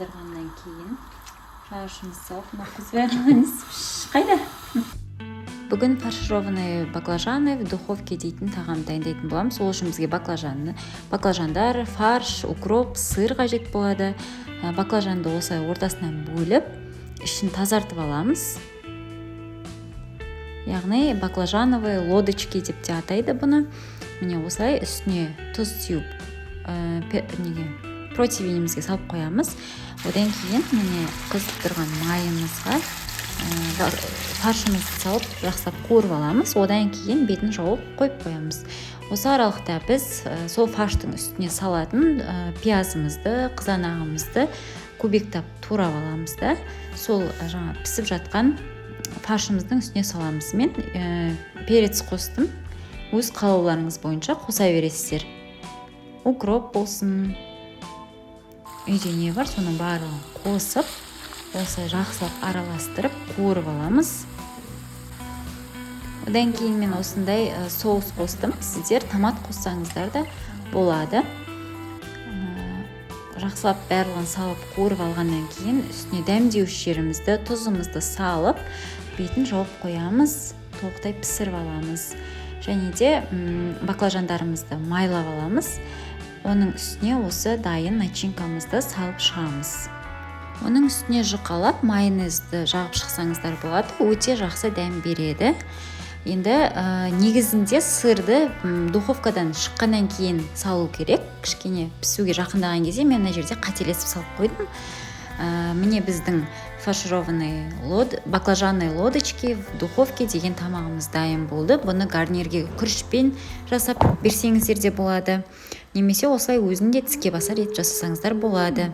Қыздырғаннан кейін фаршымызды салып, мына қызбай қайда? Бүгін фаршированные баклажаны в духовке дейтін тағам дайындайтын боламыз. Ол үшін бізге баклажандар, фарш, укроп, сыр қажет болады. Баклажанды осылай ортасынан бөліп, ішін тазартып аламыз, яғни баклажановые лодочки деп те атайды бұны. Міне, осылай үстіне тұз сеуіп, неге, противенімізге салып қоямыз. Одан кейін, міне, қызып тұрған майымызға фаршымызды салып, жақсылап қуырып аламыз. Одан кейін бетін жауып қойып қоямыз. Осы аралықта біз сол фарштың үстіне салатын пиязымызды, қызанағымызды кубиктап турап аламыз да, сол жаңа пісіп жатқан фаршымыздың үстіне саламыз. Мен перец қостым, өз қалауларыңыз бойынша қоса бересіздер. Укроп болсын, үйде не бар, соның барлығын қосып, осылай жақсылап араластырып, қуырып аламыз. Одан кейін мен осындай соус қостым, сіздер томат қоссаңыздар да болады. Жақсылап барлығын салып, қуырып алғаннан кейін үстіне дәмдеуіш жерімізді, тұзымызды салып, бетін жауып қоямыз, толықтай пісіріп аламыз. Және де баклажандарымызды майлап аламыз, оның үстіне осы дайын начинкамызды салып шығамыз. Оның үстіне жұқалап майонезді жағып шықсаңыздар болады, өте жақсы дәм береді. Енді негізінде сырды духовкадан шыққаннан кейін салу керек, кішкене пісуге жақындаған кезде. Мен мына жерде қателесіп салып қойдым. Міне, біздің фаршированный баклажанные лодочки в духовке деген тамағымыз дайын болды. Бұны гарнирге күрішпен жасап берсеңіздер де болады немесе осылай өзін де тіске басар етіп жасасаңыздар болады.